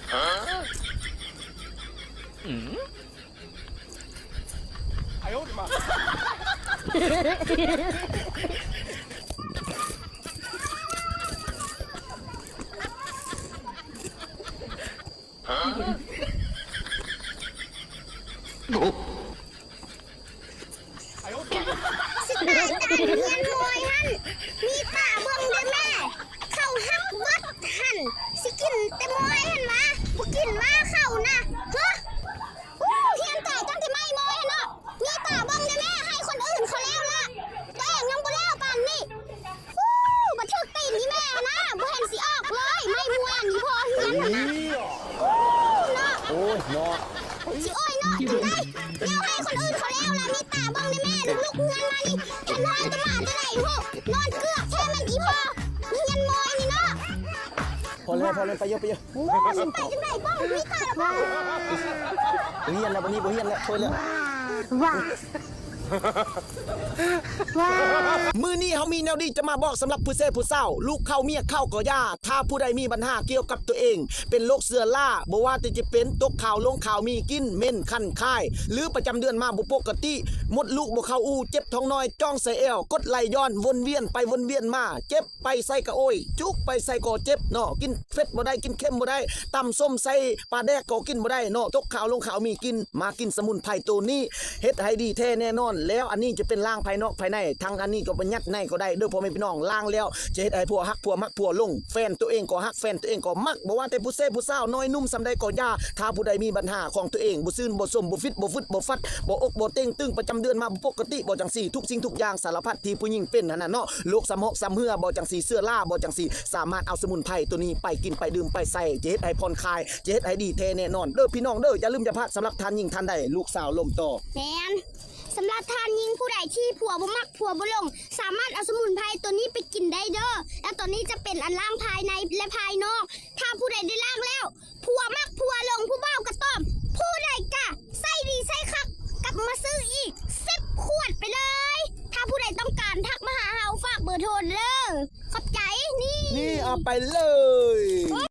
哎呦我的妈！ ຊິຕາຍຕາຍ ເຮືອນມອຍຫັ້ນ ມີຕາເບິ່ງເດ້ແມ່ ເຂົາຮັກເບິດຫັ້ນ ຊິກິນແຕ່ມອຍຫັ້ນຫວາ ບໍ່ກິນຫວາເຂົານະ ຮະ ອູ້ ເຮືອນຕາຍຕັ້ງແຕ່ໄມ້ມອຍຫັ້ນເນາະ ມີຕາເບິ່ງເດ້ແມ່ ໃຫ້ຄົນອື່ນເຂົາແລ້ວລະ ຕົວເອງຍັງບໍ່ແລ້ວປານນີ້. ອູ້ ບໍ່ຖືກຕີນອີ່ແມ່ຫັ້ນນະ ບໍ່ເຫັນຊິອອກເລີຍ ໄມ້ມວນອີ່ພໍ່ເຮືອນຫັ້ນນະ ອູ້ ເນາະ ໂອ້ຍເນາະ ຊິໂອ້ຍເນາະ ຈັ່ງໃດ ແນວໃຫ້ຄົນອື່ນເຂົາແລ້ວລະ ມີຕາເບິ່ງແດ່ແມ່ ລຸກໆເຮືອນມານີ້ ເຫັນຮອຍຕະໝາແຕ່ໃດຮູ້ ນອນເກືອກແທ້ແມ່ນອີ່ພໍ່ເຮືອນມອຍນີ້ເນາະ ພໍແລ້ວ ພໍແລ້ວ ໄປເອີ ໄປເອີ ໂອ້ຍ ໄປຈັ່ງໃດບໍ່ ມີຕາລະບໍ່ ບໍ່ຮຽນແລ້ວ ບັດນີ້ບໍ່ຮຽນແລ້ວ ໂທດແລ້ວ ວ້າ ມື້ນີ້ເຮົາມີແນວດີຈະມາບອກສຳລັບຜູ້ແຊຜູ້ສາວ ລູກເຂົ້າເມຍເຂົ້າກໍຢ່າ ຖ້າຜູ້ໃດມີບັນຫາກ່ຽວກັບຕົວເອງ ເປັນໂລກເຊື້ອລາ ບໍ່ວ່າແຕ່ຈະເປັນຕົກຂາວລົງຂາວ ມີກິ່ນເໝັນຄັນຄາຍ ຫຼື ປະຈຳເດືອນມາບໍ່ປົກກະຕິ ມົດລູກບໍ່ເຂົ້າອູ່ ເຈັບທ້ອງນ້ອຍ ຈ່ອງໃສ່ແອວ ກົດໄຫຼຍ້ອນ ວົນວຽນໄປວົນວຽນມາ ເຈັບ ໄປໃສກໍໂອຍ ຈຸກໄປໃສກໍເຈັບເນາະ ກິນເຜັດບໍ່ໄດ້ ກິນເຄັມບໍ່ໄດ້ ຕຳສົ້ມໃສ່ປາແດກກໍກິນບໍ່ໄດ້ເນາະ ຕົກຂາວລົງຂາວມີກິ່ນ ມາກິນສະໝຸນໄພໂຕນີ້ ເຮັດໃຫ້ດີແທ້ແນ່ນອນ ແລ້ວອັນນີ້ຈະເປັນລ້າງພາຍນອກພາຍໃນ ທັງອັນນີ້ກໍໄປຍັດໃນກໍໄດ້ເດີ້ພໍ່ແມ່ພີ່ນ້ອງ ລ້າງແລ້ວຈະເຮັດໃຫ້ຜົວຮັກຜົວມັກຜົວຫຼົງ ແຟນຕົວເອງກໍຮັກ ແຟນຕົວເອງກໍມັກ ບໍ່ວ່າແຕ່ຜູ້ແຊຜູ້ສາວ ນ້ອຍໜຸ່ມສ່ຳໃດກໍຢ່າ ຖ້າຜູ້ໃດມີບັນຫາຂອງຕົວເອງ ບໍ່ຊື່ນບໍ່ສົມ ບໍ່ຟິດບໍ່ຟຶດບໍ່ຟັດ ບໍ່ອົກບໍ່ເຕັງ ຕຶງປະຈຳເດືອນມາບໍ່ປົກກະຕິ ບໍ່ຈັ່ງຊີ້ ທຸກສິ່ງທຸກຢ່າງສາລະພັດທີ່ຜູ້ຍິງເປັນຫັ້ນນະເນາະ ໂລກຊຳຮອກຊຳເຮື້ອບໍ່ຈັ່ງຊີ້ ເຊື້ອລາບໍ່ຈັ່ງຊີ້ ສາມາດເອົາສະໝຸນໄພໂຕນີ້ໄປກິນໄປດື່ມໄປໃຊ້ ຈະເຮັດໃຫ້ຜ່ອນຄາຍ ຈະເຮັດໃຫ້ດີແທ້ແນ່ນອນເດີ້ພີ່ນ້ອງເດີ້ ຢ່າລືມຢ່າພາດ ສຳລັບທ່ານຍິງທ່ານໃດ ລູກສາວລົມຕໍ່ ແມ່ນ ສຳລັບທ່ານຍິງຜູ້ໃດທີ່ຜົວບໍ່ມັກຜົວບໍ່ຫຼົງ ສາມາດເອົາສະໝຸນໄພໂຕນີ້ໄປກິນໄດ້ເດີ້ ແລ້ວໂຕນີ້ຈະເປັນອັນລ້າງພາຍໃນ ແລະ ພາຍນອກ ຖ້າຜູ້ໃດໄດ້ລ້າງແລ້ວ ຜົວມັກຜົວຫຼົງ ຜູ້ບ່າວກະຕອມ ຜູ້ໃດກະໃຊ້ດີໃຊ້ຄັກ ກັບມາຊື້ອີກສິບຂວດໄປເລີຍ ຖ້າຜູ້ໃດຕ້ອງການທັກມາຫາເຮົາ ຝາກເບີໂທເດີ້ ຂອບໃຈ ນີ້ ນີ້ເອົາໄປເລີຍ